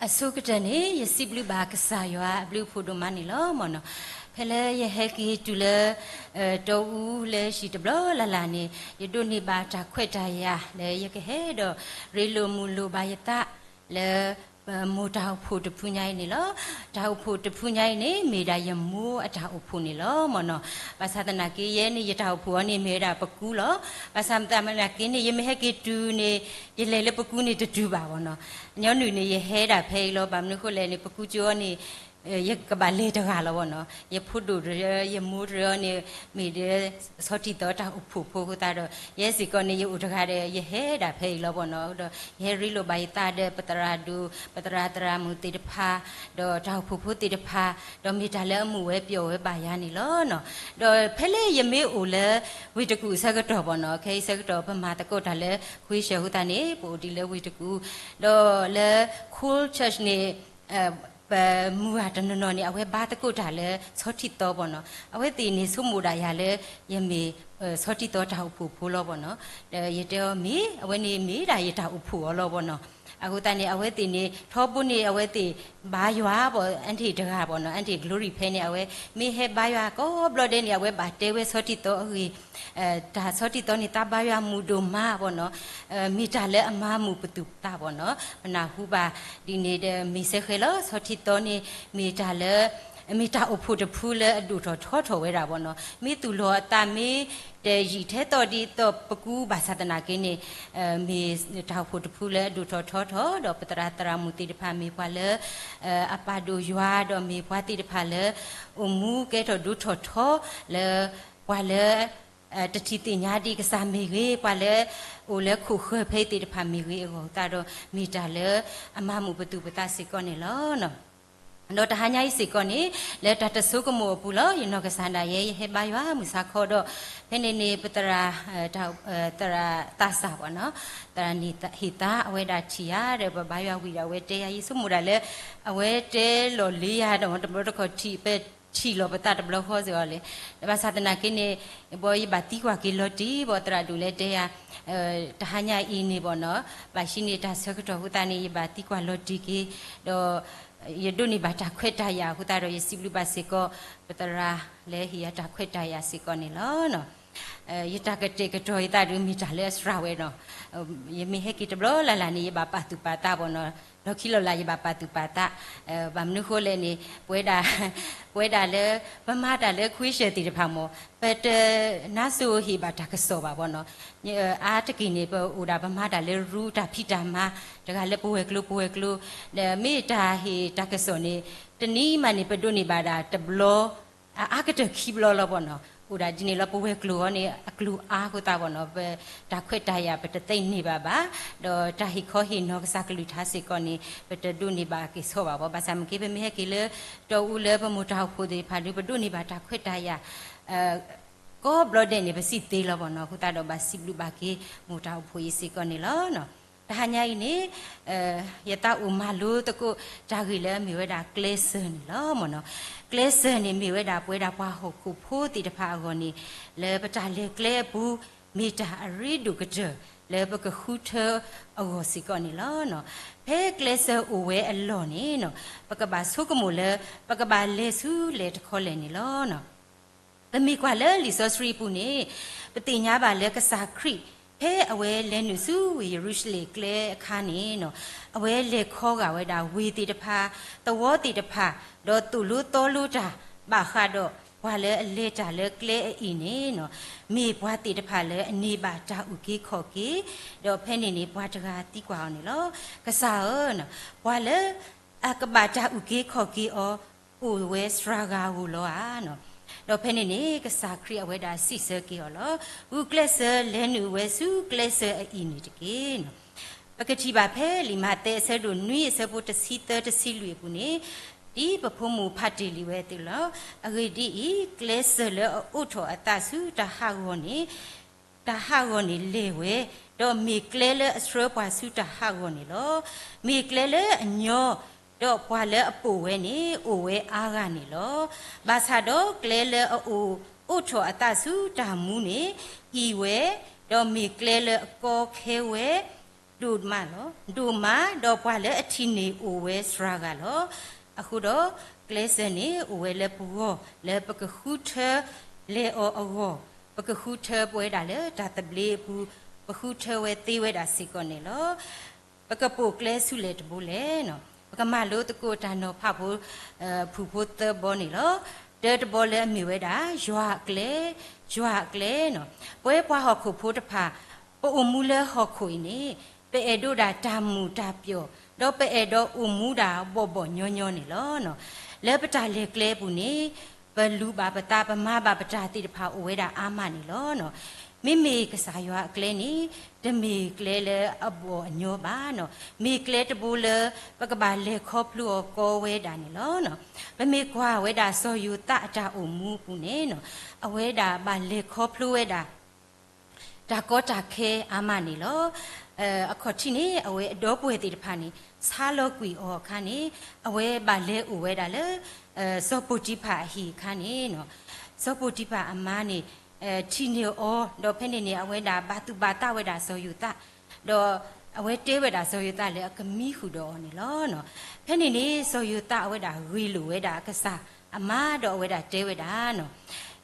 အဆိကတၢၢ်န့ၣ် ယစံးဘျုးဘၣ်ကစၢ်ယွၤအဘျုးအဖှိၣ်ဒိၣ်မးန့ၣ်လီၤမ့ၢ်နီၤ. ဖဲလၢယဟဲက့ၤတုၤလၢ တီအူလၢဟံၣ်တဘျီလၢ်လၢ်န့ၣ် ယဒိးန့ၢ်ဘၣ်တၢ်ခွဲးတၢ်ယာ်လၢယကဟဲဒီး ရ့လိာ်မုာ်လိာ်ဘၣ်ယသးလၢ ပမိၢ်တၢ်အိၣ်ဖှိၣ်တဖုညါအံၤန့ၣ်လီၤ. တၢ်အိၣ်ဖှိၣ်တဖုညါအံၤန့ၣ် မ့ၢ်ဒၣ်ယမိၢ်အတၢ်အိၣ်ဖှိၣ်န့ၣ်လီၤမ့ၢ်နီၤ. ဘၣ်ဆၣ်သနာ်က့ ယဲန့ၣ် ယတၢ်အိၣ်ဖှိၣ်အီၤန့ၣ် မ့ၢ်ဝဲဒၣ်ပကူလီၤ. ဘၣ်ဆၣ်သနာ်က့န့ၣ် ယမ့ၢ်ဟဲက့ၤတုၤန့ၣ် ယလဲၤလၢပကူန့ၣ်တတုၤဘၣ်မ့ၢ်နီၤ. ညီနုၢ်န့ၣ် ယဟဲဒၣ်ဖဲအံၤလီၤ. ဘၣ်မနုၤဃိလဲၣ်န့ၣ် ပကူကၠိအီၤန့ၣ် ယကဘၣ်လဲၤတဂၤလီၤမ့ၢ်နီၤ. ယဖိဒိၣ်တရၢ ယမိၢ်တရၢအီၤန့ၣ် မ့ၢ်ဒၣ်ဆီထံသီတၢ်အိၣ်ဖှိၣ်ဖိအဃိသတးဒီး ယဲစ့ၢ်ကီးန့ၣ် ယအိၣ်တဂၤဒီး ယဟဲဒၣ်ဖဲအံၤလီၤမ့ၢ်နီၤ. ဒီးယဟဲရ့လိာ်ဘၣ်ယသးဒီး ပသရၣ်ဒိၣ် ပသရၣ်သရၣ်မုၣ်သ့ၣ်တဖၣ် ဒီးတၢ်အိၣ်ဖှိၣ်ဖိသ့ၣ်တဖၣ် ဒီးမ့ၢ်တၢ်လၢအမုာ်ဝဲပျီၣ်ဝဲဘၣ်ယၤန့ၣ်လီၤ. ဒီးဖဲလၢယမ့ၢ်အိၣ်လၢ ဝ့ၢ်တကူၣ်အဆၢကတီၢ်မ့ၢ်နီၤ, ခဲအံၤဆၢကတီၢ် ပမၤသကိးတၢ်လၢ ခွ့ဆၢၣ်အဃိသတးန့ၣ် ပအိၣ်ဒံးလၢဝ့ၢ်တကူၣ်, ဒီးလၢ Cold Church န့ၣ် ပမုၢ်ဂၤတနီၤနီၤန့ၣ် အဝဲဘါသကိးတၢ်လၢဆီထံသီမ့ၢ်နီၤ. အဝဲသ့ၣ်န့ၣ် ဆိကမိၣ်ဒၣ်ယၤလၢ ယမ့ၢ် ဆီထံသီတၢ်အိၣ်ဖှိၣ်ဖိလီၤမ့ၢ်နီၤ. ဒီးယတဲအီၤမ့ၢ် အဝဲန့ၣ်မ့ၢ်ဒၣ်ယတၢ်အိၣ်ဖှိၣ်အီၤလီၤမ့ၢ်နီၤ. အဃိသတးန့ၣ် အဝဲသ့ၣ်န့ၣ် ထီဘိန့ၣ် အဝဲသ့ၣ်ဘါယွၤဘၣ် အါတ့ၢ်တဂၤမ့ၢ်နီၤ, အါတ့ၢ် Glory ဖဲန့ၣ် အဝဲမ့ၢ်ဟဲဘါယွၤကိးဘျီဒဲးန့ၣ် အဝဲဘၣ်တဲဝဲဆီထံသီအဂ့ၢ် တၢ်ဆီထံသီန့ၣ် သးဘါယွၤမုာ်ဒိၣ်မးမ့ၢ်နီၤ, မ့ၢ်တၢ်လၢအမၤမုာ်ပသူၣ်ပသးမ့ၢ်နီၤ. ပနၢ်ဟူဘၣ်ဒ်န့ၣ်ဒီး မ့ၢ်စဲဃဲၤလီၤ ဆီထံသီန့ၣ် မ့ၢ်တၢ်လၢ မ့ၢ်တၢ်အိၣ်ဖှိၣ်တဖုလၢအဒိၣ်ထီၣ်ထီထီၣ်ဝဲဒၣ်မ့ၢ်နီၤ. မ့ၢ်သူၣ်လီၤအသးမ့ၢ်တယံာ်ထဲသိးဒ်သိး ပကူဘၣ်ဆၣ်သနာ်က့န့ၣ် မ့ၢ်တၢ်အိၣ်ဖှိၣ်တဖုလၢအဒိၣ်ထီၣ်ထီထီၣ် ဒီးပသရၣ်သရၣ်မုၣ်သ့ၣ်တဖၣ် မ့ၢ်ပှၤလၢ အပာ်ဒိၣ်ယွၤ ဒီးမ့ၢ်ပှၤသ့ၣ်တဖၣ်လၢ အိၣ်မူကဲထီၣ်ဒိၣ်ထီၣ်ထီ လၢ ပှၤလၢ တထံၣ်သ့ၣ်ညါဒံးကစၢ်မ့ၢ်ဂ့ၤ, ပှၤလၢ အိၣ်လၢခိၣ်ဃၢၤဖဲအံၤသ့ၣ်တဖၣ်မ့ၢ်ဂ့ၤအဂီၢ်သတးဒီး မ့ၢ်တၢ်လၢအမၤမုာ်ပသူၣ်ပသးစ့ၢ်ကီးန့ၣ်လီၤ. ဒီးတဟါညါအံၤစ့ၢ်ကီးန့ၣ် လၢတၢ်တဆိကမိၣ်အပူၤလီၤ. ယနီၢ်ကစၢ်ဒၣ်ယဲ ယဟဲဘါယွၤမုၢ်ဆါခီဒီး ဖဲန့ၣ်န့ၣ် ပသရၣ် သရၣ်သးစၢ်မ့ၢ်နီၤ, သရၣ်န့ၣ်ဟ့ၣ်သါ အဝဲဒၣ်ထံၣ်ယၤဒီး ပဘါယွၤဝံၤဒီး အဝဲတဲယၤ ယဆိကမိၣ်ဒၣ်လၢ အဝဲတဲလီၤလံယၤဒီး တဘျီတခီၣ်ထံၣ် ပထံၣ်လီၤပသးတဘျီဃီစ့ၢ်ကီးလံ. ဒီးဘၣ်ဆၣ်သနာ်က့န့ၣ် ဘီယဘၣ်သံကွၢ်က့ၤလီၤတံၢ် ဘီသရၣ်ဒိၣ်လဲတဲယၤ တဟါညါအံၤန့ၣ်မ့ၢ်နီၤ, ဘၣ်ဆံးန့ၣ်တၢ်ဆၢကတီၢ်အဃိသတးန့ၣ် ယဘၣ်သံကွၢ်လီၤတံၢ်က့ၤ ဒီး ယဒိးန့ၢ်ဘၣ်တၢ်ခွဲးတၢ်ယာ်အဃိသတးဒီး ယစံးဘျုးဘၣ်စ့ၢ်ကီး ပသရၣ်လၢဟ့ၣ်ယၤတၢ်ခွဲးတၢ်ယာ်စ့ၢ်ကီးန့ၣ်လီၤ. ယတၢ်ကတဲာ်ကတီၤယသးဒုးမ့ၢ်တၢ်လၢအစှၤဝဲနီၤ, ယမ့ၢ်ဟဲက့ၤတဘျီလၢ်လၢ်န့ၣ် ယဘၣ်ပာ်သူၣ်ပာ်သးမ့ၢ်နီၤ, လီၢ်ခံလီၢ်လၢ်ယဘၣ်ပာ်သူၣ်ပာ်သး, ဘၣ်မနုၤဃိလဲၣ်န့ၣ် ပဝဲဒၣ် ပဝဲဒၣ်လၢ ပမၤတၢ်လၢခွ့ဆၢၣ်သ့ၣ်တဖၣ်မ့ၢ် ပတနါစိၤဟ့ၣ်ဘၣ်တၢ်ကစီၣ်ဘၣ်မ့ၢ်နီၤ, အါတက့ၢ်န့ၣ် ပအိၣ်ဒၣ်ပမၤတၢ်လၢရူတၢ်ဖံးတၢ်မၤ တဂၤလၢပဝဲၤကျိၤပဝဲၤကျိၤ, ဒီးမ့ၢ်တၢ်ဟ့ၣ်တၢ်ကစီၣ်န့ၣ် တနံၤမးန့ၣ် ပဒိးန့ၢ်ဘၣ်ဒၣ်တဘျီ အအါကတၢၢ်ခံဘျီလီၤမ့ၢ်နီၤ, အိၣ်ဒၣ်ဒ်န့ၣ်လီၤ ပဝဲၤကျိၤအီၤန့ၣ် အကျိၤအါအဃိသတးမ့ၢ်နီၤ, ပတၢ်ခွဲးတၢ်ယာ်ပတသ့န့ၢ်ဘၣ်ဘၣ်, ဒီးတၢ်ဟ့ၣ်ခီဟ့ၣ်နီၤကစၢ်ကလုၢ်ကထါစ့ၢ်ကီးန့ၣ် ပတဒိးန့ၢ်ဘၣ်က့ၤဆီဘၣ်ဘၣ်, ဘၣ်ဆၣ်မ့ၢ်က့ၤ ပမ့ၢ်ဟဲက့ၤလၢ တီအူလၢပမိၢ်တၢ်အိၣ်ဖှိၣ်သ့ၣ်တဖၣ်ဒုး ပဒိးန့ၢ်ဘၣ်တၢ်ခွဲးတၢ်ယာ် ကိးဘျီဒဲးန့ၣ် ပစံးသ့လီၤမ့ၢ်နီၤ, အဃိသတးဒီးဘၣ်စံးဘျုးဘၣ်က့ၤ မိၢ်တၢ်အိၣ်ဖှိၣ်အံၤစ့ၢ်ကီးန့ၣ်လီၤ. တဟါညါအံၤန့ၣ် ယသးအိၣ်မၤလိသကိးတၢ်ဂ့ၢ်လၢအမ့ၢ်ဝဲဒၣ်ကျဲစၢၤန့ၣ်လီၤမ့ၢ်နီၤ, ကျဲစၢၤန့ၣ်မ့ၢ်ဝဲဒၣ်ပဝဲဒၣ်ပှၤဟီၣ်ခိၣ်ဖိသ့ၣ်တဖၣ်အဂီၢ်န့ၣ် လၢပတၢ်လဲၤကျဲအပူၤ မ့ၢ်တၢ်အရ့ဒိၣ်ကတၢၢ် လၢပကဃုထၢအဂီၢ်စ့ၢ်ကီးန့ၣ်လီၤ. ဖဲကျဲစၢၤအိၣ်ဝဲအလီၢ်န့ၣ် ပကဘၣ်ဆိကမိၣ်လၢ ပကဘၣ်လဲၤဆူလဲၣ်တခီလဲၣ်န့ၣ်လီၤ. ပမ့ၢ်ကွၢ်လၢလံာ်စီဆှံအပူၤန့ၣ် ပသ့ၣ်ညါဘၣ်လၢကစၢ်ခရံာ် ဖဲအဝဲလဲၤနုာ်ဆူဝ့ၢ်ယရူၤၡလ့ၣ်ကျဲအခါန့ၣ် အဝဲလဲၤခီဂာ်ဝဲဒၣ်ဝ့ၢ်သ့ၣ်တဖၣ် သဝီသ့ၣ်တဖၣ် ဒီးသိၣ်လိသီလိတၢ် ဘၣ်ဃးဒီးပှၤလၢအလဲၤတၢ်လၢကျဲအအံၤန့ၣ် မ့ၢ်ပှၤသ့ၣ်တဖၣ်လၢအန့ၢ်ဘၣ်တၢ်အုၣ်က့ၤခီၣ်က့ၤ, ဒီးဖဲန့ၣ်န့ၣ် ပှၤတဂၤသံကွၢ်အီၤန့ၣ်လီၤ. ကစၢ်ဧၢ, ပှၤလၢအကဘၣ်တၢ်အုၣ်က့ၤခီၣ်က့ၤအီၤ အိၣ်ဝဲစှၤဂၤဧိၤလီၤဧါ. ဒီးဖဲန့ၣ်န့ၣ် ကစၢ်ခရံာ်အဝဲဒၣ်စံးဆၢက့ၤအီၤလီၤ. ဂုာ်ကျဲးစၢးလဲၤနုာ်ဝဲဆူကျဲစၢၤအအံၤန့ၣ်တက့ၢ်. ပကထံၣ်ဘၣ်ဖဲလံာ်မးသဲအဆၢဒိၣ်နွံ အဆၢဖိတဆံသၢတဆံလွံၢ်အပူၤန့ၣ် ဒ်ပဖိမုၣ်ဖးတ့ၢ်လံဝဲသ့ၣ်လီၤ. အဂ့ၢ်ဒ်အံၤ, ကျဲစၢၤလၢအအိးထီၣ်အသးဆူတၢ်ဟးဂီၤန့ၣ် တၢ်ဟးဂီၤန့ၣ်လဲၢ်ဝဲ, ဒီးမ့ၢ်ကျဲလၢအဆှၢပှၤဆူတၢ်ဟးဂီၤန့ၣ်လီၤ. မ့ၢ်ကျဲလၢအညီ, ဒီးပှၤလၢအပိာ်ဝဲန့ၣ် အိၣ်ဝဲအါဂၤန့ၣ်လီၤ. ဘၣ်ဆၣ်ဒီးကျဲလၢအအိၣ်အိးထီၣ်အသးဆူတၢ်မူန့ၣ် အံၤဝဲ, ဒီးမ့ၢ်ကျဲလၢအကီခဲဝဲ, ဒိၣ်မးလီၤ. ဒိၣ်မးဒီးပှၤလၢအထံၣ်န့ၢ်အိၣ်ဝဲစှၤဂၤလီၤ. အဃိဒီး ကျဲစၢၤန့ၣ် အိၣ်ဝဲလၢပဂီၢ် လၢပကဃုထၢလဲၤအီၤအဂီၢ်, ပကဃုထၢပဝဲဒၣ်လၢတၢ်သဘျ့အပူၤ, ပဃုထၢဝဲသ့ဝဲဒၣ်စ့ၢ်ကီးန့ၣ်လီၤ. ပကပိာ်ကျဲဆူလဲၣ်တဘိလဲၣ်. ပကမၤလိသကိးတၢ်နီၤဖးဖိ ဖုၣ်ဖိသၢဘီန့ၣ်လီၤ. တၢတဘီလၢအမ့ၢ်ဝဲဒၣ် ယွၤအကျဲ, ယွၤအကျဲန့ၣ်. ပဝဲပှၤဟီၣ်ခိၣ်ဖိတဖၣ် ပအိၣ်မူလၢဟီၣ်ခိၣ်အံၤန့ၣ် ပအဲၣ်ဒိးဒၣ်တၢ်မုာ်တၢ်ပျီၢ်, ဒီးပအဲၣ်ဒိးအိၣ်မူဒၣ်ဘီၣ်ဘီၣ်ညီညီန့ၣ်လီၤ. လၢပတၢ်လဲၤကျဲအပူၤန့ၣ် ပလူၤဘၣ်ပသး ပမၤဘၣ်ပတၢ်သ့ၣ်တဖၣ်အိၣ်ဝဲဒၣ်အါမးန့ၣ်လီၤ. မ့မ့ၢ်ကစၢ်ယွၤအကျဲန့ၣ် တမ့ၢ်ကျဲလၢအဘီၣ်အညီဘၣ်. မ့ၢ်ကျဲတဘိလၢ ပကဘၣ်လဲၤခီဖျိအီၤကီဝဲဒၣ်န့ၣ်လီၤ. ပမ့ၢ်ကွၢ်ဝဲဒၣ်စီၤယိၤသးအတၢ်အိၣ်မူအပူၤန့ၣ် အဝဲဒၣ်ဘၣ်လဲၤခီဖျိဝဲဒၣ် တၢ်ကီတၢ်ခဲအါမးန့ၣ်လီၤ. အခီၣ်ထံးန့ၣ် အဝဲအဒီပုၢ်ဝဲၢ်သ့ၣ်တဖၣ်န့ၣ် ဆါလီၤကွံာ်အီၤအခါန့ၣ် အဝဲဘၣ်လဲၤအိၣ်ဝဲဒၣ်လၢ စီၤပိၤတံၤဖၢ်အဟံၣ်အခါန့ၣ် စီၤပိၤတံၤဖၢ်အမါန့ၣ် ထံၣ်န့ၢ်အီၤ ဒီးဖဲန့ၣ်န့ၣ် အဝဲဒၣ်ဘၣ်သူၣ်ဘၣ်သးဝဲဒၣ်စီၤယိၤသး ဒီးအဝဲတဲဝဲဒၣ်စီၤယိၤသးလၢအကမံဃုာ်ဒီးအီၤန့ၣ်လီၤ. ဖဲန့ၣ်န့ၣ် စီၤယိၤသးအဝဲဒၣ်ဂ့ၢ်လိာ်ဝဲဒၣ်အကစၢ်အမါ ဒီးအဝဲဒၣ်တဲဝဲဒၣ်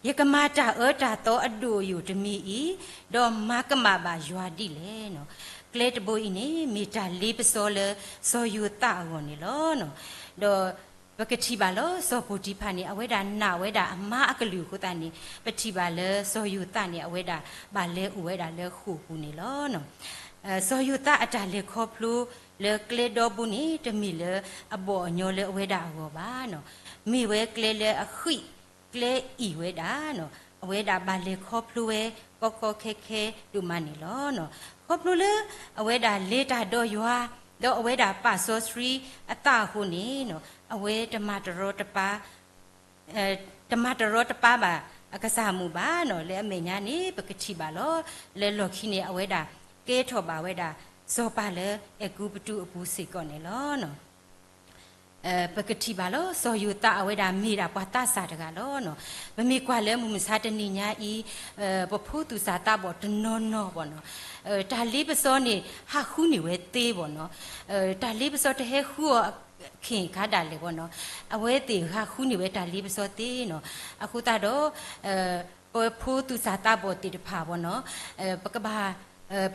ယကမၤတၢ်အၢတၢ်သီအဒိၣ်အယိာ်တမံၤအံၤ, ဒီးမၤကမၣ်ဘၣ်ယွၤဒ်လဲၣ်. ကျဲတဘိအံၤန့ၣ် မ့ၢ်တၢ်လ့ပစီလၢစီၤယိၤသးအဂီၢ်န့ၣ်လီၤ. ဒီးပကထံၣ်ဘၣ်လီၤ စီၤပိၤတံၤဖၢ်န့ၣ် အဝဲဒၣ်နာ်ဝဲဒၣ်အမါအကလုၢ်အဃိသတးန့ၣ် ပထံၣ်ဘၣ်လၢစီၤယိၤသးန့ၣ် အဝဲဒၣ်ဘၣ်လဲၤအိၣ်ဝဲဒၣ်လၢဃိာ်ပူၤန့ၣ်လီၤ. စီၤယိၤသးအတၢ်လဲၤခီဖျိလၢကျဲဒီဘိန့ၣ် တမ့ၢ်လၢအဘီၣ်အညီလၢအဝဲဒၣ်အဂီၢ်ဘၣ်. မ့ၢ်ဝဲကျဲလၢအဃံး ကျဲအံၣ်ဝဲဒၣ် အဝဲဒၣ်ဘၣ်လဲၤခီဖျိဝဲကီကီခဲခဲဒိၣ်မးန့ၣ်လီၤ. ခီဖျိလၢအဝဲဒၣ်လဲၤတၢ်ဒီးယွၤ ဒီးအဝဲဒၣ်ပာ်စီဆှံအသးအဃိန့ၣ် အဝဲတမၤတရီတပါ တမၤတရီတပါဘၣ်အကစၢ်အမိၢ်ဘၣ်န့ၣ် လၢအမဲာ်ညါန့ၣ် ပကထံၣ်ဘၣ်လီၤ. လၢလီၢ်ခံန့ၣ် အဝဲဒၣ်ကဲထီၣ်ဘၣ်ဝဲဒၣ် စီၤပၤလၢအဲၤကူပတူးအပူၤစ့ၢ်ကီးန့ၣ်လီၤ. ပကထံၣ်ဘၣ်လီၤ စီၤယိၤသးအဝဲဒၣ်မ့ၢ်ဒၣ်ပှၤသးစၢ်တဂၤလီၤ. ပမ့ၢ်ကွၢ်လၢမုၢ်မဆါတနံၤညါအံၤ ပဖိသူၣ်စၢ်သးဘီၣ်တနီၤနီၤဘၣ်နီၤ တၢ်လ့ပစီန့ၣ် ဟးဃုန့ၢ်ဝဲသ့ဘၣ်နီၤ. တၢ်လ့ပစီတဟဲဃုအီၤ ခ့ၣ်ခါဒၣ်လဲာ်ဘၣ်နီၤ အဝဲသ့ၣ်ဟးဃုန့ၢ်ဝဲတၢ်လ့ပစီသ့နီၤ. အဃိသတးဒီး ပဖိသူၣ်စၢ်သးဘီၣ်သ့ၣ်တဖၣ်ဘၣ်နီၤ ပကဘၣ်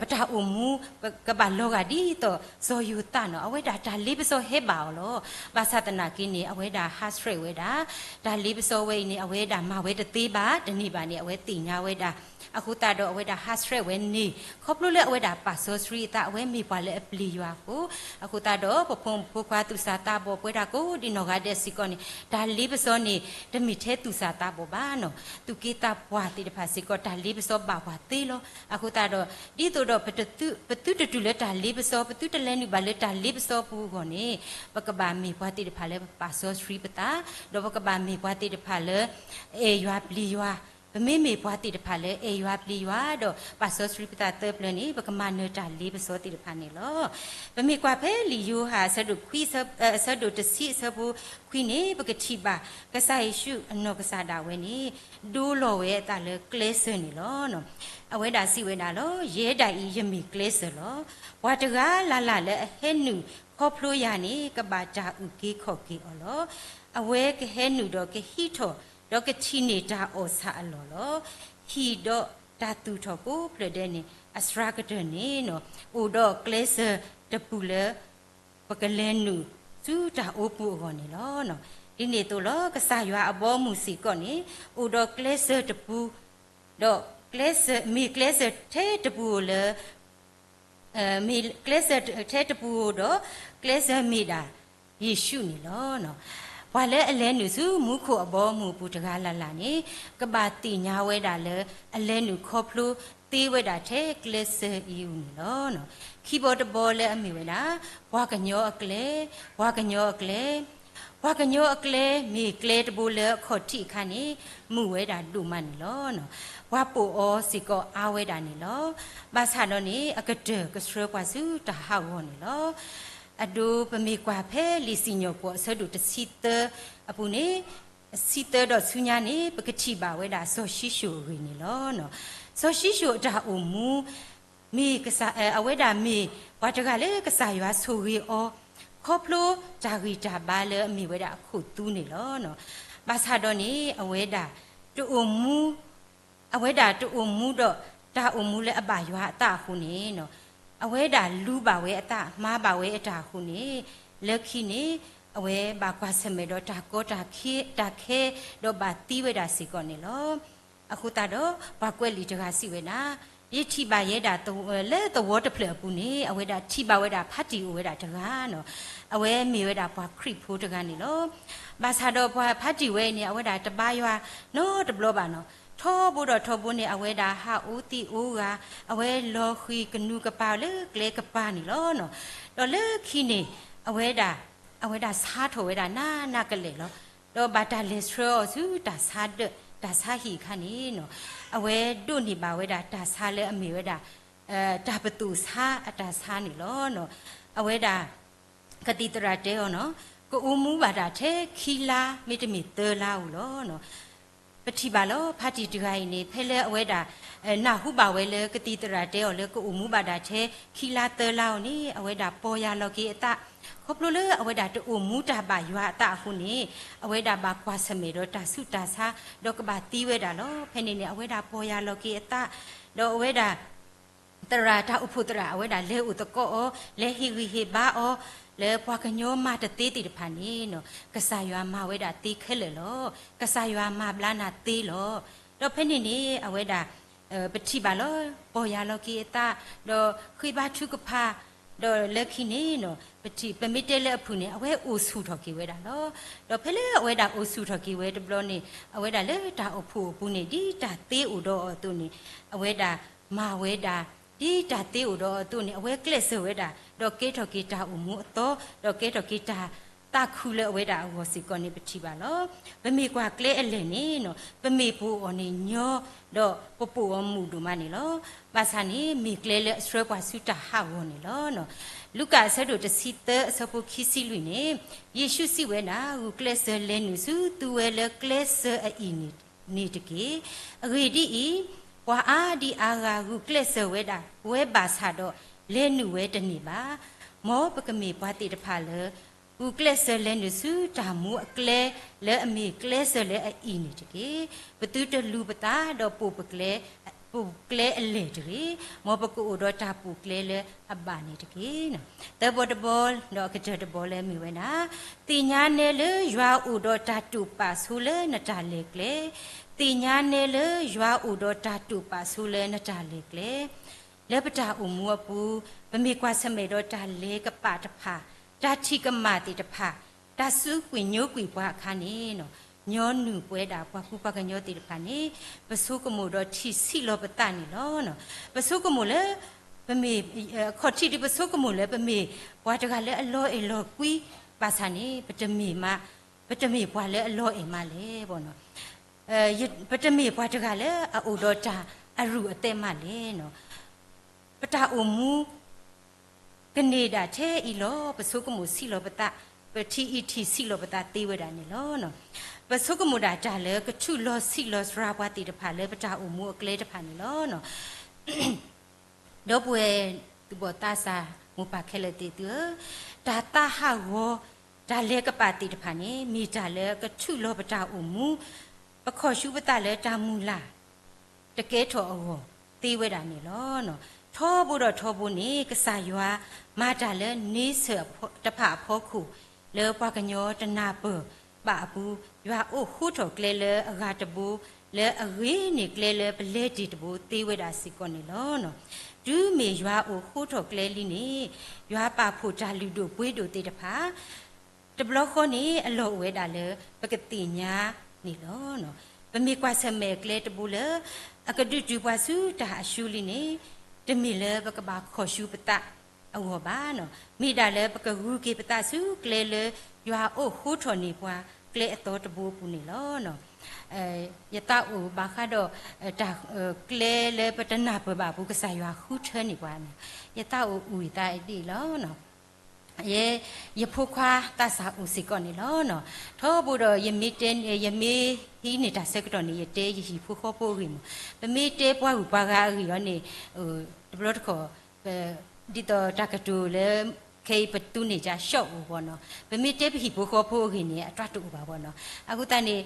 ပတၢ်အိၣ်မူ ပကဘၣ်လီၤဂာ်ဒ်သိးစီၤယိၤသးနီၤ အဝဲဒၣ်တၢ်လ့ပစီဟဲဘၣ်အီၤလီၤ. ဘၣ်ဆၣ်သနာ်က့န့ၣ် အဝဲဒၣ်ဟးဆှဲးဝဲဒၣ် တၢ်လ့ပစီဝဲအံၤန့ၣ် အဝဲဒၣ်မၤဝဲတသ့ဘၣ် တန့ၢ်ဘၣ်န့ၣ် အဝဲသ့ၣ်ညါဝဲဒၣ်. အဃိသတးဒီးအဝဲဒၣ်ဟးဆှဲးဝဲန့ၣ် ခီဖျိလၢအဝဲဒၣ်ပာ်စီဆှံအသး အဝဲမ့ၢ်ပှၤလၢအပျံၤယွၤအဃိ အဃိသတးဒီး ပဖိမုၣ်ဖိခွါသူၣ်စၢ်သးဘီၣ်ပဝဲဒၣ်ကိးဒံးနီၢ်ဂၤဒဲးစ့ၢ်ကီးန့ၣ် တၢ်လ့ပစီန့ၣ် တမ့ၢ်ထဲသူၣ်စၢ်သးဘီၣ်ဘၣ်နီၤ သူၣ်က့သးပှၢ်သ့ၣ်တဖၣ်စ့ၢ်ကီး တၢ်လ့ပစီဘၣ်ပှၤသ့လီၤ. အဃိသတးဒီး ဒ်သိးဒီး ပသုတတုၤလၢတၢ်လ့ပစီ ပသုတလဲၤနုာ်ဘၣ်လၢတၢ်လ့ပစီပူၤအဂီၢ်န့ၣ် ပကဘၣ်မ့ၢ်ပှၤသ့ၣ်တဖၣ်လၢပာ်စီဆှံပသး ဒီးပကဘၣ်မ့ၢ်ပှၤသ့ၣ်တဖၣ်လၢ အဲၣ်ယွၤပျံၤယွၤ ပမ့မ့ၢ်ပှၤသ့ၣ်တဖၣ်လၢအဲၣ်ယွၤပျံၤယွၤ ဒီးပာ်စီဆှံပသးသၢပျၢၤန့ၣ် ပကမၤနၢၤတၢ်လ့ပစီသ့ၣ်တဖၣ်န့ၣ်လီၤ. ပမ့ၢ်ကွၢ်ဖဲလံာ်ယိၤဟၣ်အဆၢဒိၣ်ခွံ အဆၢဒိၣ်တဆံအဆၢဖိခွံန့ၣ် ပကထံၣ်ဘၣ် ကစၢ်ယ့ၣ်ၡူးအနီၢ်ကစၢ်ဒၣ်ဝဲန့ၣ် ဒိလီၤဝဲအသးလၢကျဲစၢၤန့ၣ်လီၤ. အဝဲဒၣ်စံးဝဲဒၣ်လီၤ ယဲဒၣ်အံၤယမ့ၢ်ကျဲစၢၤလီၤ. ပှၤတဂၤလၢ်လၢ်လၢအဟဲနုာ်ခီဖျိယၤန့ၣ် ကဘၣ်တၢ်အုၣ်က့ၤခီၣ်က့ၤအီၤလီၤ. အဝဲကဟဲနုာ်ဒီးကဟံးထီၣ် ဒီးကထံၣ်န့ၢ်တၢ်အီၣ်ဆၣ်အလီၢ်လီၤ. ဟံၣ်ဒီးတၢ်သူၣ်ထီၣ်ကိးဖျၢၣ်ဒဲးန့ၣ် အစှၤကတၢၢ်န့ၣ် အိၣ်ဒီးကျဲစၢၤတပူၤလၢ ပကလဲၤနုာ်ဆူတၢ်အိပူၤအဂီၢ်န့ၣ်လီၤ. ဒ်န့ၣ်အသိးလီၤ ကစၢ်ယွၤအဘီအမုၢ်စ့ၢ်ကီးန့ၣ် အိၣ်ဒီးကျဲစၢၤတပူၤ ဒီးကျဲစၢၤ မ့ၢ်ကျဲစၢၤထဲတပူၤဧိၤလၢ မ့ၢ်ကျဲစၢၤထဲတပူၤဧိၤဒီး ကျဲစၢၤမ့ၢ်ဒၣ်ယ့ၣ်ၡူးန့ၣ်လီၤ. ပှၤလၢအလဲၤနုာ်ဆူမူခိၣ်အဘီအမုၢ်အပူၤတဂၤလၢ်လၢ်န့ၣ် ကဘၣ်သ့ၣ်ညါဝဲဒၣ်လၢ အလဲၤနုာ်ခီဖျိသ့ဝဲဒၣ်ထဲကျဲစၢၤအံၤအပူၤန့ၣ်လီၤ. ခံဘီတဘီလၢအမ့ၢ်ဝဲဒၣ် ပှၤကညီအကျဲ, ပှၤကညီအကျဲ ပှၤကညီအကျဲ မ့ၢ်ကျဲတဘိလၢအခီၣ်ထံးအခါန့ၣ် မုာ်ဝဲဒၣ်ဒိၣ်မးန့ၣ်လီၤ. ပှၤပိာ်အီၤစ့ၢ်ကီးအါဝဲဒၣ်န့ၣ်လီၤ. ဘၣ်ဆၣ်ဒီးန့ၣ် အကတၢၢ်ကဆှၢပှၤဆူတၢ်ဟးဂီၤန့ၣ်လီၤ. အဒိပမ့ၢ်ကွၢ်ဖဲလံာ်စံၣ်ညီၣ်ကွီၢ်အဆၢဒိၣ်တဆံသၢအပူၤန့ၣ် ဆံသၢဒီးဆူညါန့ၣ် ပကထံၣ်ဘၣ်ဝဲဒၣ်စီၤၡံၣ်ၡိၣ်အဂ့ၢ်န့ၣ်လီၤ. စီၤၡံၣ်ၡိၣ်အတၢ်အိၣ်မူ မ့ၢ်ကစၢ်, အဝဲဒၣ်မ့ၢ်ပှၤတဂၤလၢကစၢ်ယွၤဆိၣ်ဂ့ၤအီၤ ခီဖျိတၢ်ဂံၢ်တၢ်ဘါလၢအမ့ၢ်ဝဲဒၣ်အခိၣ်သူန့ၣ်လီၤ. ဘၣ်ဆၣ်ဒီးန့ၣ် အဝဲဒၣ်တအိၣ်မူ အဝဲဒၣ်တအိၣ်မူဒီးတၢ်အိၣ်မူလၢအဘၣ်ယွၤအသးအဃိန့ၣ်, အဝဲဒၣ်လူဘၣ်ဝဲအသး မၤဘၣ်ဝဲအတၢ်အဃိန့ၣ်, လၢခံန့ၣ် အဝဲဘၣ်ကွၢ်ဆၢၣ်မဲာ်ဒီးတၢ်ကီတၢ်ခဲ, တၢ်ခဲ, ဒီးဘၣ်သံဝဲဒၣ်စ့ၢ်ကီးန့ၣ်လီၤ. အဃိသတးဒီး ပှၤကွဲးလံာ်တဂၤစံးဝဲဒၣ်, ယထံၣ်ဘၣ်ယဲဒၣ် လၢသဝီတဖျၢၣ်အပူၤန့ၣ် အဝဲဒၣ်ထံၣ်ဘၣ်ဝဲဒၣ်ဖးတံၢ်အိၣ်ဝဲဒၣ်တဂၤန့ၣ်, အဝဲမ့ၢ်ဝဲဒၣ်ပှၤခရံာ်ဖိတဂၤန့ၣ်လီၤ. ဘၣ်ဆၣ်ဒီးပှၤဖးတံၢ်ဝဲအံၤန့ၣ် အဝဲဒၣ်တဘါယွၤနီတဘျီဘၣ်န့ၣ်, ထီဘိဒီးထီဘိန့ၣ် အဝဲဒၣ်ဟးအိၣ်သံးအိၣ်ဂၤ, အဝဲလီၤဃံၤကနူၤကပၤလၢကျဲကပၤန့ၣ်လီၤ. ဒီးလၢခံန့ၣ် အဝဲဒၣ်, အဝဲဒၣ်ဆါထီၣ်ဝဲဒၣ်နးနးကလဲာ်လီၤ. ဒီးဘၣ်တၢ်လဲၤဆှၢအီၤဆူတၢ်ဆါဒၢး, တၢ်ဆါဟံၣ်အခါန့ၣ်, အဝဲဒိးန့ၢ်ဘၣ်ဝဲဒၣ်တၢ်ဆါလၢအမ့ၢ်ဝဲဒၣ် တၢ်ပသိၣ်ဆါအတၢ်ဆါန့ၣ်လီၤ. အဝဲဒၣ် ကသံၣ်သရၣ်တဲအီၤန့ၣ်, ကအိၣ်မူဘၣ်တၢ်ထဲခံလါ မ့တမ့ၢ်သၢလါဧိၤလီၤ. ပထံၣ်ဘၣ်လီၤ ဖးတံၢ်တဂၤအံၤန့ၣ် ဖဲလၢအဝဲဒၣ် နၢ်ဟူဘၣ်ဝဲလၢကသံၣ်သရၣ်တဲအီၤလၢကအိၣ်မူဘၣ်တၢ်ထဲခံလါသၢလါဧိၤန့ၣ် အဝဲဒၣ်ပီၢ်ယၢ်လီၤက့ၤအသး, ခီဖျိလၢအဝဲဒၣ်တအိၣ်မူတၢ်ဘၣ်ယွၤအသးအဃိန့ၣ်, အဝဲဒၣ်ဘၣ်ကွၢ်ဆၢၣ်မဲာ်ဒီးတၢ်ဆူးတၢ်ဆါ, ဒီးကဘၣ်သံဝဲဒၣ်လီၤ. ဖဲန့ၣ်န့ၣ် အဝဲဒၣ်ပီၢ်ယၢ်လီၤက့ၤအသး, ဒီးအဝဲဒၣ် သရၣ်တၢ်အိၣ်ဖှိၣ်သရၣ် အဝဲဒၣ်လဲၤအိၣ်သကိးအီၤ, လဲၤဟ့ၣ်ဂံၢ်ဟ့ၣ်ဘါအီၤ, လၢပှၤကညီမၤတသ့သ့ၣ်တဖၣ်န့ၣ်, ကစၢ်ယွၤမၤဝဲဒၣ်သ့ခဲလၢာ်လီၤ. ကစၢ်ယွၤမၤဘျါနၤသ့လီၤ. ဒီးဖဲန့ၣ်န့ၣ် အဝဲဒၣ် ပထံၣ်ဘၣ်လီၤ ပီၢ်ယၢ်လီၤက့ၤအသး, ဒီးဃ့ဘါထုကဖၣ်, ဒီးလၢခံန့ၣ် ပမ့ၢ်တဲလၢအဖုၣ်န့ၣ် အဝဲအိၣ်ဆူၣ်ထီၣ်က့ၤဝဲဒၣ်လီၤ. ဒီးဖဲလၢအဝဲဒၣ်အိၣ်ဆူၣ်ထီၣ်က့ၤဝဲတဘျီန့ၣ် အဝဲဒၣ်လၢတၢ်အိၣ်ဖှိၣ်အပူၤန့ၣ် ဒ်တၢ်သ့အိၣ်ဒီးအီၤအသိးန့ၣ် အဝဲဒၣ်မၤဝဲဒၣ် ဒ်တၢ်သ့အိၣ်ဒီးအီၤအသိးန့ၣ် အဝဲကျဲးစၢးဝဲဒၣ် ဒီးကဲထီၣ်က့ၤတၢ်အိၣ်မူအသီ, ဒီးကဲထီၣ်က့ၤတၢ်သးခုလၢအဝဲဒၣ်အဂီၢ်စ့ၢ်ကီးန့ၣ် ပထံၣ်ဘၣ်လီၤ. ပမ့ၢ်ကွၢ်ကျဲအလဲၢ်န့ၣ် ပမ့ၢ်ပိာ်အီၤန့ၣ်ညီ, ဒီးပပိာ်အီၤမုာ်ဒိၣ်မးန့ၣ်လီၤ. ဘၣ်ဆၣ်န့ၣ် မ့ၢ်ကျဲလၢအဆှၢပှၤဆူတၢ်ဟးဂီၤန့ၣ်လီၤ. လူၤကၣ်အဆၢဒိၣ်တဆံသၢ အဆၢဖိခံဆံလွံၢ်န့ၣ်, ယ့ၣ်ၡူးစံးဝဲဒၣ်, ဂုာ်ကျဲးစၢးလဲၤနုာ်ဆူသုဝဲလၢကျဲစၢၤအအံၣ်န့ၣ်တက့ၢ်. အဂ့ၢ်ဒ်အံၤ, ပှၤအါဒံအါဂၤဂုာ်ကျဲးစၢးဝဲဒၣ်ဝဲဘၣ်ဆၣ်ဒီး လဲၤနုာ်ဝဲတန့ၢ်ဘၣ်. မ်ပကမ့ၢ်ပှၤသ့ၣ်တဖၣ်လၢ ဂုာ်ကျဲးစၢးလဲၤနုာ်ဆူတၢ်မူအကျဲ လၢအမ့ၢ်ကျဲစၢၤလၢအအံၣ်န့ၣ်တက့ၢ်. ပသုတလူၤပသးဒီးပိာ်ပကျဲ, ပိာ်ကျဲအလဲၢ်တဂ့ၤ. မ်ပကအိၣ်ဒီးတၢ်ပိာ်ကျဲလၢအဘၣ်န့ၣ်တက့ၢ်. သၢဘီတဘီ, ဒီးအကတၢၢ်တဘီလၢမ့ၢ်ဝဲဒၣ်, သ့ၣ်ညါနဲလၢယွၤအိၣ်ဒီးတၢ်တိာ်ပာ်ဆိလၢနတၢ်လဲၤကျဲ, သ့ၣ်ညါနဲလၢယွၤအိၣ်ဒီးတၢ်တိာ်ပာ်ဆိလၢနတၢ်လဲၤကျဲ လၢပတၢ်အိၣ်မူအပူၤ, ပမ့ၢ်ကွၢ်ဆၢၣ်မဲာ်ဒီးတၢ်လဲၤကပာ်တဖၣ်, တၢ်ထံၣ်ကမၣ်သ့ၣ်တဖၣ်, တၢ်စူးကွံာ်ညိကွံာ်ပှၤအခါန့ၣ်, ညီနုၢ်ပဝဲဒၣ်ပှၤကူပှၤကညီသ့ၣ်တဖၣ်န့ၣ်, ပဆိကမိၣ်ဒီးထံၣ်ဆံးလီၤပသးန့ၣ်လီၤ. ပဆိကမိၣ်လၢ ပမ့ၢ်, အခီၣ်ထံးဒုးပဆိကမိၣ်လၢပမ့ၢ်ပှၤတဂၤလၢအလီၤအဲၣ်လီၤကွံ, ဘၣ်ဆၣ်န့ၣ် ပတမ့ၢ်မး, ပတမ့ၢ်ပှၤလၢအလီၤအဲၣ်မးလဲၣ် ပတမ့ၢ်ပှၤတဂၤလၢအအိၣ်ဒီးတၢ်အရူၢ်အသဲးမးလဲၣ်. ပတၢ်အိၣ်မူ ကန့ၢ်ဒၣ်ထဲအံၤလီၤ. ပဆိကမိၣ်ဆံးလီၤပသး, ပထံၣ်အံၤထံၣ်ဆံးလီၤပသးသ့ဝဲဒၣ်န့ၣ်လီၤ. ပဆိကမိၣ်ဒၣ်တၢ်လၢကထူၣ်လီၤဆံးလီၤစှၤပှၤသ့ၣ်တဖၣ်လၢပတၢ်အိၣ်မူအကျဲတဖၣ်န့ၣ်လီၤ. ဒီပုၢ်ဝဲၢ်သူၣ်ဘီၣ်သးစၢ်မိၢ်ပၢ်ခဲလၢာ်သ့ၣ်သုဧၢ, တၢ်သးဟးဂီၤ, တၢ်လဲၤကပာ်သ့ၣ်တဖၣ်န့ၣ် မ့ၢ်တၢ်လၢကထူၣ်လီၤပတၢ်အိၣ်မူ, ပခီၣ်ဆူပသးလၢတၢ်မုၢ်လၢ် တကဲထီၣ်အဂီၢ်သ့ဝဲဒၣ်န့ၣ်လီၤ. ထီဘိဒီးထီဘိန့ၣ် ကစၢ်ယွၤမၤတၢ်လၢန့ဆၢၣ်တဖၣ်အဖီခိၣ် လၢပှၤကညီတနၢ်ပၢၢ်ဘၣ်အပူၤ, ယွၤအိၣ်ဃိထီၣ်ကျဲလၢအဂၤတဘိ, လၢအဂ့ၤန့ၢ်ကျဲလၢပလဲၤတ့ၢ်တဘိသ့ဝဲဒၣ်စ့ၢ်ကီးန့ၣ်လီၤ. တုၤမ့ၢ်ယွၤအိၣ်ဃိထီၣ်ကျဲလံန့ၣ်, ယွၤပာ်ဖှိၣ်တၢ်လုၢ်ဒိၣ်ပှ့ၤဒိၣ်သ့ၣ်တဖၣ် တဘျီဃီန့ၣ် အလီၢ်အိၣ်ဝဲဒၣ်လၢပကသ့ၣ်ညါန့ၣ်လီၤ. ပမ့ၢ်ကွၢ်ဆၢၣ်မဲာ်အကျဲတဘိလၢ အကဒုးတုၤပှၤဆူတၢ်အၡူလံန့ၣ်, တမ့ၢ်လၢပကဘၣ်ခီၣ်ဆူပသးအဂီၢ်ဘၣ်, မ့ၢ်ဒၣ်လၢပကဂုၤက့ၤပသးဆူကျဲလၢယွၤအိၣ်ဃိထီၣ်န့ၢ်ပှၤကျဲအသီတဘိအပူၤန့ၣ်လီၤ. ယသးအိၣ်ဘၣ်ဃးဒီး တၢ်ကျဲလၢပတနၢ်ပၢၢ်ဘၣ်အပူၤ ကစၢ်ယွၤဃုထၢန့ၢ်ပှၤန့ၣ်, ယသးအိၣ်အုၣ်သးဒ်အံၤလီၤ. ယဲ, ယဖိခွါသးစၢ်အိၣ်စ့ၢ်ကီးန့ၣ်လီၤ. ထီဘိဒီးယမ့ၢ်တဲ, ယမ့ၢ်ဟံးန့ၢ်တၢ်ဆၢကတီၢ်န့ၣ် ယတဲယဟံၣ်ဖိဃီဖိအဂ့ၢ်မး, ပမ့ၢ်တဲပှၤဂုၤပှၤဂၤအဂ့ၢ်အံၤန့ၣ်, တဘျီတခီၣ် ဒ်သိးတၢ်ကတိၤလၢ ခဲအံၤပသူန့ၢ်ကၠၢ် ရှီၣ် အိၣ်ဘၣ်နီၤ, ပမ့ၢ်တဲပဟံၣ်ဖိဃီဖိအဂ့ၢ်န့ၣ် အတၢ်တအိၣ်ဘၣ်ဘၣ်နီၤ. အဃိသတးန့ၣ်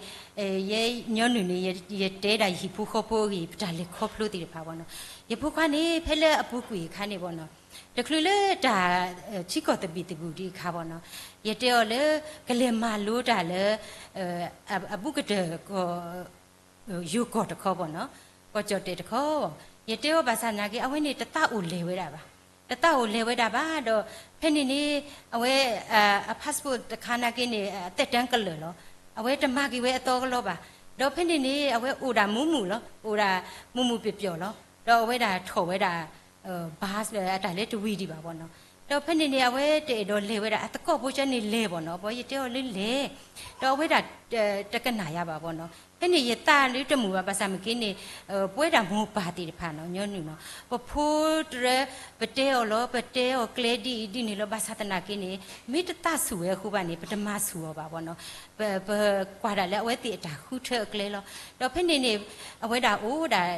ယဲညီနုၢ်န့ၣ် ယတဲဒၣ်ယဟံၣ်ဖိဃီဖိအဂ့ၢ် ပတၢ်လဲၤခီဖျိသ့ၣ်တဖၣ်ဘၣ်နီၤ. ယဖိခွါန့ၣ် ဖဲလၢအပူၤကွံာ်အခါန့ၣ်ဘၣ်နီၤ, တချုးလၢတၢ် ထံကီၢ်သဘံၣ်သဘုၣ်ဒံးအခါဘၣ်နီၤ, ယတဲအီၤလၢ ကလဲၤမၤလိတၢ်လၢ အဘူးကတၢၢ်ကီၢ် ယိၤကီၢ်တခီဘၣ်နီၤ, ကီၢ်ကၠီၣ်တဲၣ်တခီဘၣ်. ယတဲအီၤဘၣ်ဆၣ်နာ်က့ အဝဲန့ၣ်တသးအိၣ်လဲၤဝဲဒၣ်ဘၣ်, တသးအိၣ်လဲၤဝဲဒၣ်ဘၣ်ဒီး ဖဲန့ၣ်န့ၣ် အဝဲ အ passport တခါနာ်က့န့ၣ် အသက်တမ်းကလၢာ်လီၤ. အဝဲတမၤက့ၤဝဲအသီကလီဘၣ်. ဒီးဖဲန့ၣ်န့ၣ် အဝဲအိၣ်ဒၣ်မူးမူးလီၤ, အိၣ်ဒၣ်မူးမူးပျီၤပျီၤလီၤ. ဒီးအဝဲဒၣ်ထီၣ်ဝဲဒၣ် bus လၢအတၢ်လၢတဝံၤဒံးဘၣ်ဘၣ်နီၤ. ဒီးဖဲန့ၣ်န့ၣ် အဝဲတအဲၣ်ဒိးလဲၤဝဲဒၣ် အသကိးဖိကၢန့ၣ်လဲၤဘၣ်နီၤ, ဘၣ်ယတဲအီၤလၢလဲၤ, ဒီးအဝဲဒၣ် တကနၣ်ယၤဘၣ်ဘၣ်နီၤ. ဖဲန့ၣ်ယသးလၢတမုာ်ဘၣ် ဘၣ်ဆၣ်မ့ၢ်က့န့ၣ် ပဝဲဒၣ်မိၢ်ပၢ်သ့ၣ်တဖၣ်နီၤ ညီနုၢ်နီၤ, ပဖိတရၢ ပတဲအီၤလီၤ, ပတဲအီၤကျဲဒ်အံၤဒ်န့ၣ်လီၤ, ဘၣ်ဆၣ်သနာ်က့န့ၣ် မ့ၢ်တသးဆူၣ်ဝဲအဃိဘၣ်န့ၣ် ပတမၤဆူၣ်အီၤဘၣ်ဘၣ်နီၤ. ပ ပကွၢ်ဒၣ်လၢအဝဲသ့ၣ်အတၢ်ဃုထၢအကျဲလီၤ. ဒီးဖဲန့ၣ်န့ၣ် အဝဲဒၣ်အိၣ်ဒၣ်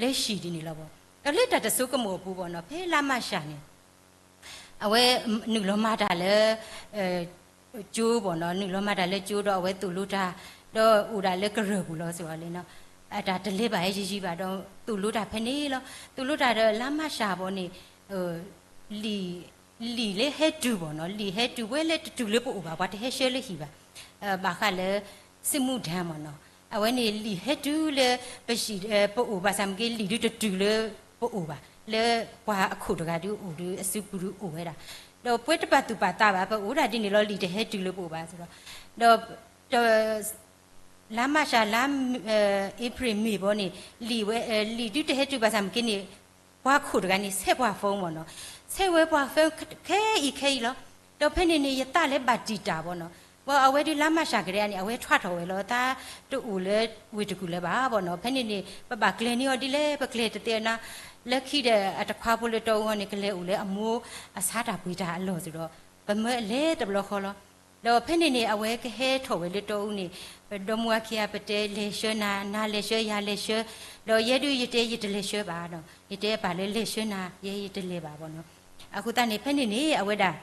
လၢဟံၣ်ဒ်န့ၣ်လီၤဘၣ်. ဒီးလၢတၢ်တစိကမီၤအပူၤဘၣ်နီၤ ဖဲလါမၢ်ၡးန့ၣ် အဝဲနုာ်လီၤမၤတၢ်လၢ ကၠိဘၣ်နီၤ, နုာ်လီၤမၤတၢ်လၢကၠိဒီးအဝဲသိၣ်လိတၢ်, ဒီးအိၣ်ဒၣ်လၢကရၢၢ်ပူၤလီၤစ့ၢ်ကီးလံနီၤ. အတၢ်တလဲၤဘၣ်ဟဲယံၤယံၤဘၣ်ဒီး သိၣ်လိတၢ်ဖဲန့ၣ်လီၤ. သိၣ်လိတၢ်ဒီးလါမၢ်ၡးဘၣ်န့ၣ် လံာ် လံာ်လၢဟဲတုၤဘၣ်နီၤ, လံာ်ဟဲတုၤဝဲလၢတတုၤလၢပအိၣ်ဘၣ်, ပှၤတဟဲဆှၢလၢဟံၣ်ဘၣ်. ဘၣ်ဃးလၢ စစ်မှုထမ်းမ့ၢ်နီၤ, အဝဲန့ၣ်လံာ်ဟဲတုၤလၢ ပဟံၣ် ပအိၣ်ဘၣ်ဆၣ်မ့ၢ်က့ လံာ်ဒုတတုၤလၢပအိၣ်ဘၣ်, လၢပှၤအခိၣ်တဂၤဒုအိၣ်ဒုအစုပူၤဒုအိၣ်ဝဲဒၣ်. ဒီးပဝဲတပာ်သူၣ်ပာ်သးဘၣ်, ပအိၣ်ဒၣ်ဒ်န့ၣ်လီၤ, လံာ်တဟဲတုၤလၢပအိၣ်ဘၣ်စ့ၢ်ကီး. ဒီး လါမၢ်ၡး လါ အ့ဖြ့ၣ် မ့ၢ်ဘၣ်န့ၣ် လံာ်ဝဲ လံာ်ဒုတဟဲတုၤဘၣ်ဆၣ်မ့ၢ်က့န့ၣ် ပှၤခိၣ်တဂၤန့ၣ် ဆဲးပှၤ phone မ့ၢ်နီၤ, ဆဲးဝဲပှၤ phone ခဲအံၤခဲအံၤလီၤ. ဒီးဖဲန့ၣ်န့ၣ် ယသးလၢဘၣ်တံာ်တာ်ဘၣ်နီၤ, ဘၣ်အဝဲဒုလါမၢ်ၡးကဒဲန့ၣ် အဝဲထွဲထီၣ်ဝဲလီၤ, တၢ်တအိၣ်လၢဝ့ၢ်တကူၣ်လၢၤဘၣ်ဘၣ်နီၤ. ဖဲန့ၣ်န့ၣ် ပဘၣ်ကျဲၤန့ၢ်အီၤဒ်လဲၣ်, ပကျဲၤတသ့နီၤ, လၢခံဒီးအတခွါဖိလၢတီအူအီၤန့ၣ် ကလဲၤအိၣ်လၢအမိၢ်အဆါတၢ်ပှ့ၤတၢ်အလီၢ်စ့ၢ်ဒီး ပမၢအလဲၤတဘျီဃီလီၤ. ဒီးဖဲန့ၣ်န့ၣ် အဝဲကဟဲထီၣ်ဝဲလၢတီအူန့ၣ် ပဒီမါဝၤခံဂၤ ပတဲလဲၤဆှၢနၤ, နၤလဲၤဆှၢ ယၤလဲၤဆှၢ, ဒီးယဲဒုးယတဲယတလဲၤဆှၢဘၣ်နီၤ, ယတဲအပၢ်လၢလဲၤဆှၢနၤ, ယဲယတလဲၤဘၣ်ဘၣ်နီၤ. အဃိသတးန့ၣ် ဖဲန့ၣ်န့ၣ် အဝဲဒၣ်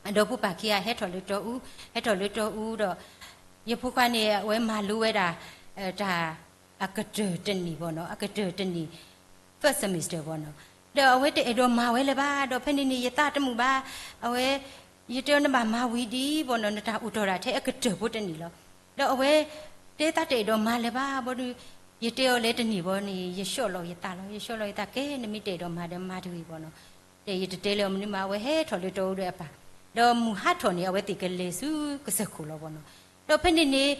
အဒီပုၢ်ပၢ်ခံဂၤဟဲထီၣ်လၢတီအူ, ဟဲထီၣ်လၢတီအူဒီး ယဖိခွါန့ၣ် အဝဲမၤလိဝဲဒၣ် တၢ် အကတၢၢ်တနံၣ်ဘၣ်နီၤ, အကတၢၢ်တနံၣ် first semester ဘၣ်နီၤ. ဒီးအဝဲတအဲၣ်ဒိးမၤဝဲလၢၤဘၣ်, ဒီးဖဲန့ၣ်န့ၣ် ယသးတမုာ်ဘၣ်, အဝဲ ယတဲအီၤနဘၣ်မၤဝံၤဒံးဘၣ်နီၤ, နတၢ်အိၣ်တ့ၢ်ဒၣ်ထဲအကတၢၢ်ဖိတနံၣ်လီၤ. ဒီးအဝဲ တဲသးတအဲၣ်ဒိးမၤလၢၤဘၣ်, ဘၣ်ဒီး ယတဲအီၤလၢတနံၣ်ဘၣ်န့ၣ် ယဆှီၣ်လီၤယသးလီၤ, ယဆှီၣ်လီၤယသး ကဲ နမ့ၢ်တအဲၣ်ဒိးမၤဒီးမၤတဂ့ၤဘၣ်နီၤ. ဒီးယတတဲလၢၤအီၤမနုၤမး, အဝဲဟဲထီၣ်လၢတီအူဒီးအပၢ်, ဒီးမုၢ်ဟါထီၣ်န့ၣ် အဝဲသ့ၣ်ကလဲၤဆူကစၢၢ်ခိၣ်လီၤဘၣ်နီၤ. ဒီးဖဲန့ၣ်န့ၣ်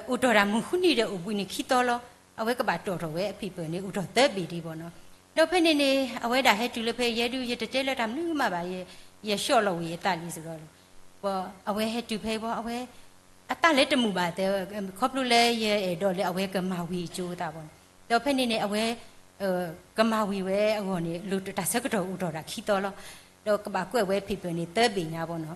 အိၣ်တ့ၢ်ဒၣ်မုၢ်ဃုနံၤဒီးအိၣ်ဘှံးနံၤခံသီလီၤ. အဝဲကဘၣ်တီၣ်ထီၣ်ဝဲအဖံးပၢၢ်န့ၣ် အိၣ်တ့ၢ်သၢဘ့ၣ်ဒံးဘၣ်နီၤ. ဒီးဖဲန့ၣ်န့ၣ် အဝဲဒၣ်ဟဲတုၤလၢဖဲယဲဒုး ယတတဲလၢၤတၢ်မနုၤမးဘၣ်, ယဆှီၣ်လီၤဝံၤအသးလံစ့ၢ်ကီးလီၤ. အဝဲဟဲတုၤဖဲဘၣ် အဝဲ အသးလၢတမုာ်ဘၣ်သ့, ခီဖျိလၢယအဲၣ်ဒိးလၢအဝဲကမၤဝံၤအကၠိအသးဘၣ်နီၤ. ဒီးဖဲန့ၣ်န့ၣ် အဝဲ ကမၤဝံၤဝဲအဂီၢ်န့ၣ် လၢတၢ်ဆၢကတီၢ်အိၣ်တ့ၢ်ဒၣ်ခံသီလီၤ. ဒီးကဘၣ်ကွဲးဝဲဖံးပၢၢ်န့ၣ် သၢဘ့ၣ်ညါဘၣ်နီၤ.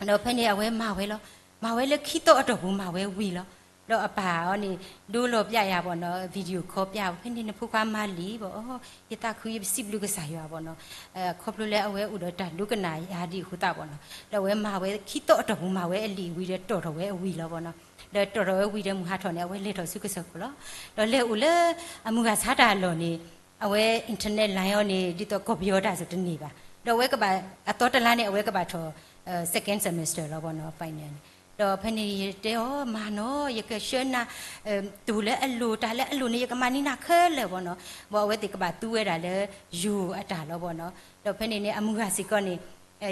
ဒီးဖဲန့ၣ်အဝဲမၤဝဲလီၤ. မၤဝဲလၢခံသီအတီၢ်ပူၤမၤဝဲဝံၤလီၤ. ဒီးအပၢ်အီၤန့ၣ် ဒိလီၤပျၢ်ယၤဘၣ်နီၤ, video call ပျၢ်, ဖဲန့ၣ်နဖိခွါမၤလံဘၣ်, ယသးခုယစံးဘျုးကစၢ်ယွၤဘၣ်နီၤ, ခီဖျိလၢအဝဲအိၣ်ဒီးတၢ်ဒိကနၣ်ယၤဒ်အဃိသတးဘၣ်နီၤ. ဒီးအဝဲမၤဝဲခံသီအတီၢ်ပူၤမၤဝဲအလံာ်ဝံၤဒီးတီၣ်ထီၣ်ဝဲအဝံၤလီၤဘၣ်နီၤ. ဒီးတီၣ်ထီၣ်ဝဲဝံၤဒီးမုၢ်ဟါထီၣ်န့ၣ် အဝဲလဲၤထီၣ်ဆူကစၢၢ်ခိၣ်လီၤ. ဒီးလဲၤအိၣ်လၢအမုၢ်ဂၤဆါတၢ်အလီၢ်န့ၣ် အဝဲ internet line အီၤန့ၣ် ဒ်သိးကီၢ်ပယီၤတၢ်စ့ၢ်တန့ၢ်ဘၣ်. ဒီးအဝဲကဘၣ် အသီတလါန့ၣ် အဝဲကဘၣ်ထီၣ် second semester လီၤဘၣ်နီၤ, final န့ၣ်. ဒီးဖဲန့ၣ်ယတဲအီၤ မၤနီၤ ယကဆှၢနၤ သူၣ်လၢအလိၤ တၢ်လၢအလိၤန့ၣ် ယကမၤန့ၢ်နၤခဲလၢာ်ဘၣ်နီၤ. ဘၣ်အဝဲသ့ၣ်ကဘၣ်သူဝဲဒၣ်လၢယိၤအတၢ်လီၤဘၣ်နီၤ. ဒီးဖဲန့ၣ်န့ၣ် အမုၢ်ဂၤစ့ၢ်ကီးန့ၣ်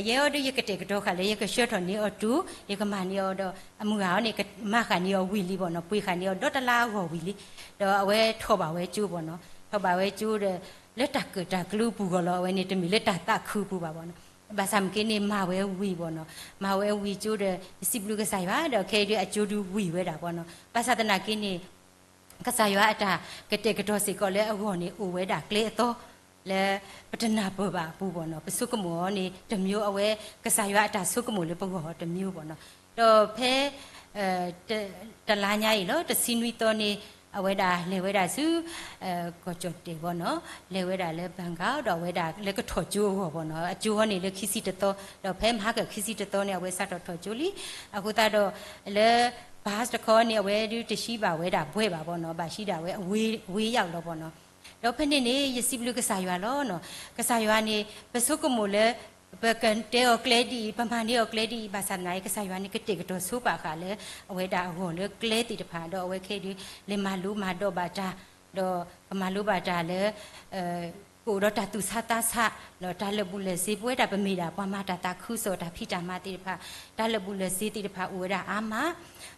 ယဲအီၤဒုး ယကတဲာ်ကတီၤဃာ်လၢ ယကဆှၢထီၣ်န့ၢ်အီၤတုၤ ယကမၤန့ၢ်အီၤဒီး အမုၢ်ဂၤအီၤန့ၣ် ကမၤဃာ်န့ၢ်အီၤဝံၤလံဘၣ်နီၤ, ပှ့ၤဃာ်န့ၢ်အီၤဒီတလါအဂီၢ်ဝံၤလံ. ဒီးအဝဲထီၣ်ဘၣ်ဝဲကၠိဘၣ်နီၤ, ထီၣ်ဘၣ်ဝဲကၠိဒီး လၢတၢ်ကၢၣ်တၢ်ကျူပူၤဂီၢ်လီၤ, အဝဲန့ၣ် တမ့ၢ်လၢတၢ်သးခုပူၤဘၣ်ဘၣ်နီၤ. ဘၣ်ဆၣ်မ့ၢ်က့န့ၣ် မၤဝဲဝံၤဘၣ်နီၤ, မၤဝဲဝံၤကၠိဒီး ယစံးဘျုးကစၢ်ယွၤဒီး ခဲအံၤဒုးအကၠိဒုးဝံၤဝဲဒၣ်ဘၣ်နီၤ. ဘၣ်ဆၣ်သနာ်က့န့ၣ် ကစၢ်ယွၤအတၢ်ကတဲာ်ကတီၤစ့ၢ်ကီးလၢအဂီၢ်န့ၣ် အိၣ်ဝဲဒၣ်ကျဲအသီ လၢပတနၢ်ပၢၢ်ဘၣ်အပူၤဘၣ်နီၤ. ပဆိကမိၣ်အီၤန့ၣ် တမံၤအဝဲ ကစၢ်ယွၤအတၢ်ဆိကမိၣ်လၢပဂီၢ်တမံၤဘၣ်နီၤ. ဒီးဖဲ တလါညါအံၤလီၤ တဆံနွံသီန့ၣ် အဝဲဒၣ်လဲၤဝဲဒၣ်ဆူ ကီၢ်ကၠီၣ်တဲၣ်ဘၣ်နီၤ, လဲၤဝဲဒၣ်လၢ Bangkok ဒီးအဝဲဒၣ်လၢကထီၣ်ကၠိအဂီၢ်ဘၣ်နီၤ, အကၠိဃီန့ၣ်လၢခံဆံတသီ, ဒီးဖဲမဟါကခံဆံတသီန့ၣ် အဝဲစးထီၣ်ထီၣ်ကၠိလံ. အဃိသတးဒီး လၢ bus တခီန့ၣ် အဝဲဒုးတဟံးဘၣ်ဝဲဒၣ်ဘှဲဘၣ်ဘၣ်နီၤ, ဘၣ်ဟံးဒၣ်ဝဲအဝ့ယၢ်လီၤဘၣ်နီၤ. ဒီးဖဲန့ၣ်န့ၣ် ယစံးဘျုးကစၢ်ယွၤလီၤနီၤ, ကစၢ်ယွၤန့ၣ် ပဆိကမိၣ်လၢ ပကတဲအီၤကျဲဒ်အံၤ, ပမၤန့ၢ်အီၤကျဲဒ်အံၤ, ဘၣ်ဆၣ်သနာ်က့ ကစၢ်ယွၤန့ၣ် ကတဲာ်ကတီၤဆိပာ်ဃာ်လၢ အဝဲဒၣ်အဂီၢ်လၢကျဲသ့ၣ်တဖၣ်, ဒီးအဝဲခဲအံၤဒုး လဲၤမၤလိမၤဒိးဘၣ်တၢ်, ဒီးကမၤလိဘၣ်တၢ်လၢ ကအိၣ်ဒီးတၢ်သူၣ်ဆါသးဆး, ဒီးတၢ်လၢာ်ဘူၣ်လၢာ်စ့ၤ ပဝဲဒၣ်ပမ့ၢ်ဒၣ်ပှၤမၤတၢ်သးခုကစီၣ်တၢ်ဖံးတၢ်မၤသ့ၣ်တဖၣ်, တၢ်လၢာ်ဘူၣ်လၢာ်စ့ၤသ့ၣ်တဖၣ်အိၣ်ဝဲဒၣ်အါမး,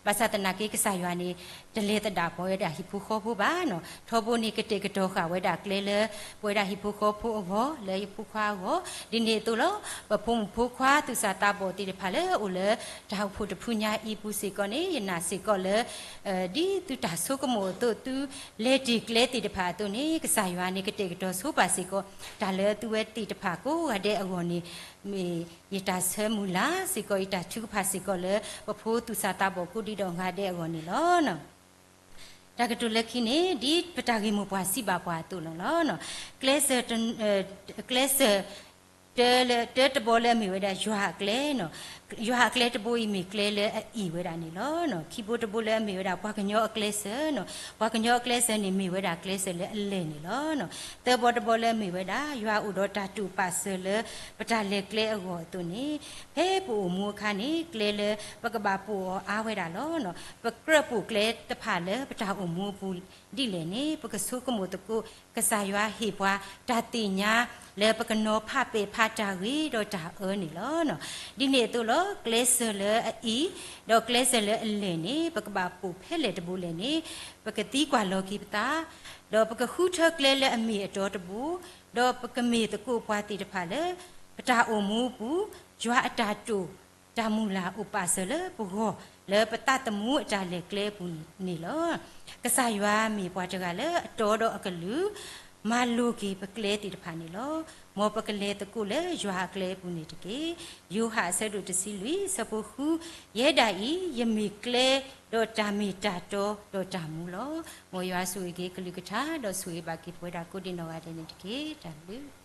ဘၣ်ဆၣ်သနာ်က့ ကစၢ်ယွၤန့ၣ် တလဲၤသဒၣ်ပှၤဝဲဒၣ်ဟံၣ်ဖိဃီဖိဘၣ်နီၤ. ထီဘိန့ၣ် ကတဲာ်ကတီၤဃာ်ဝဲဒၣ်ကျဲလၢ ပဝဲဒၣ်ဟံၣ်ဖိဃီဖိအဂီၢ်, လၢယဖိခွါအဂီၢ်, ဒ်န့ၣ်အသိးလီၤ. ပဖိမုၣ်ဖိခွါသူၣ်စၢ်သးဘီၣ်သ့ၣ်တဖၣ်လၢအိၣ်လၢ တၢ်အိၣ်ဖှိၣ်တဖုညါအံၤအပူၤစ့ၢ်ကီးန့ၣ် ယနာ်စ့ၢ်ကီးလၢ ဒ်သုတၢ်ဆိကမိၣ်အသိး သုလဲၤတ့ၢ်ကျဲသ့ၣ်တဖၣ်အသိးန့ၣ် ကစၢ်ယွၤန့ၣ် ကတဲာ်ကတီၤဆိပာ်စ့ၢ်ကီး တၢ်လၢသုဝဲသ့ၣ်တဖၣ်ကိးဂၤဒဲးအဂီၢ်န့ၣ် မ့ၢ်ယတၢ်ဆၢမုၢ်လၢ်စ့ၢ်ကီး ယတၢ်ထုကဖၣ်စ့ၢ်ကီးလၢ ပဖိသူၣ်စၢ်သးဘီၣ်ကိးဒံဒီးဂၤဒဲးအဂီၢ်န့ၣ်လီၤ. တၢ်ကတိၤလၢခံန့ၣ် ဒ်ပတၢ်ဂ့ၢ်မိၢ်ပှၢ်စံးဘၣ်ပှၤအသိးလီၤ. ကျဲစၢၤ ကျဲစၢၤ တၢတဘီလၢအမ့ၢ်ဝဲဒၣ်ယွၤအကျဲ, ယွၤအကျဲတဘိအံၤမ့ၢ်ကျဲလၢအအ့ၣ်ဝဲဒၣ်န့ၣ်လီၤ. ခံဘိတဘိလၢအမ့ၢ်ဝဲဒၣ်ပှၤကညီအကျဲစၢၤနီၤ, ပှၤကညီအကျဲစၢၤန့ၣ်မ့ၢ်ဝဲဒၣ်ကျဲစၢၤလၢအလဲၢ်န့ၣ်လီၤ. သၢဘီတဘီလၢအမ့ၢ်ဝဲဒၣ် ယွၤအိၣ်ဒီးတၢ်တိာ်ပာ်စၢၤလၢပတၢ်လဲၤကျဲအဂီၢ်အသိးန့ၣ် ဖဲပအိၣ်မူအခါန့ၣ် ကျဲလၢပကဘၣ်ပိာ်အီၤအါဝဲဒၣ်လီၤ. ပကြၢးပိာ်ကျဲတဖၣ်လၢပတၢ်အိၣ်မူအပူၤဒ်လဲၣ်န့ၣ် ပကဆိကမိၣ်သကိး ကစၢ်ယွၤဟ့ၣ်ပှၤတၢ်သ့ၣ်ညါလၢပကနီၤဖးပဲာ်ဖးတၢ်ဂ့ၤဒီးတၢ်အၢန့ၣ်လီၤ. ဒ်န့ၣ်အသိးလီၤ. ကျဲစၢၤလၢအအ့ၣ် ဒီးကျဲစၢၤလၢအလဲၢ်န့ၣ် ပကဘၣ်ပိာ်ဖဲလဲၣ်တဘိလဲၣ်န့ၣ် ပကသံကွၢ်လီၤက့ၤပသး ဒီးပကဃုထၢကျဲလၢအမ့ၢ်အတီတဘိ ဒီးပကမ့ၢ်သကိးပှၤသ့ၣ်တဖၣ်လၢ ပတၢ်အိၣ်မူအပူၤ ယွၤအတၢ်တိာ် တၢ်မုၢ်လၢ်အိၣ်ပာ်စၢၤလၢပဂီၢ် လၢပသးသမူအတၢ်လဲၤကျဲအပူၤန့ၣ်လီၤ. ကစၢ်ယွၤမ့ၢ်ပှၤတဂၤလၢအတီဒီးအကလုၢ် မၤလိၤက့ၤပကျဲသ့ၣ်တဖၣ်န့ၣ်လီၤ. မ်ပကလဲၤသကိးလၢယွၤအကျဲအပူၤန့ၣ်တက့ၢ်. ယိၤဟၣ်အဆၢဒိၣ်တဆံလွံၢ် ဆၢဖိဃု, ယဲဒၣ်အံၤ ယမ့ၢ်ကျဲဒီးတၢ်မ့ၢ်တၢ်တီဒီးတၢ်မူလီၤ. မ်ယွၤဆိၣ်ဂ့ၤက့ၤကလုၢ်ကထါ ဒီးဆိၣ်ဂ့ၤဘၣ်က့ၤပဝဲဒၣ်ကိးဒံနီၢ်ဂၤဒဲးန့ၣ်တက့ၢ်. တၢ်ဘျုး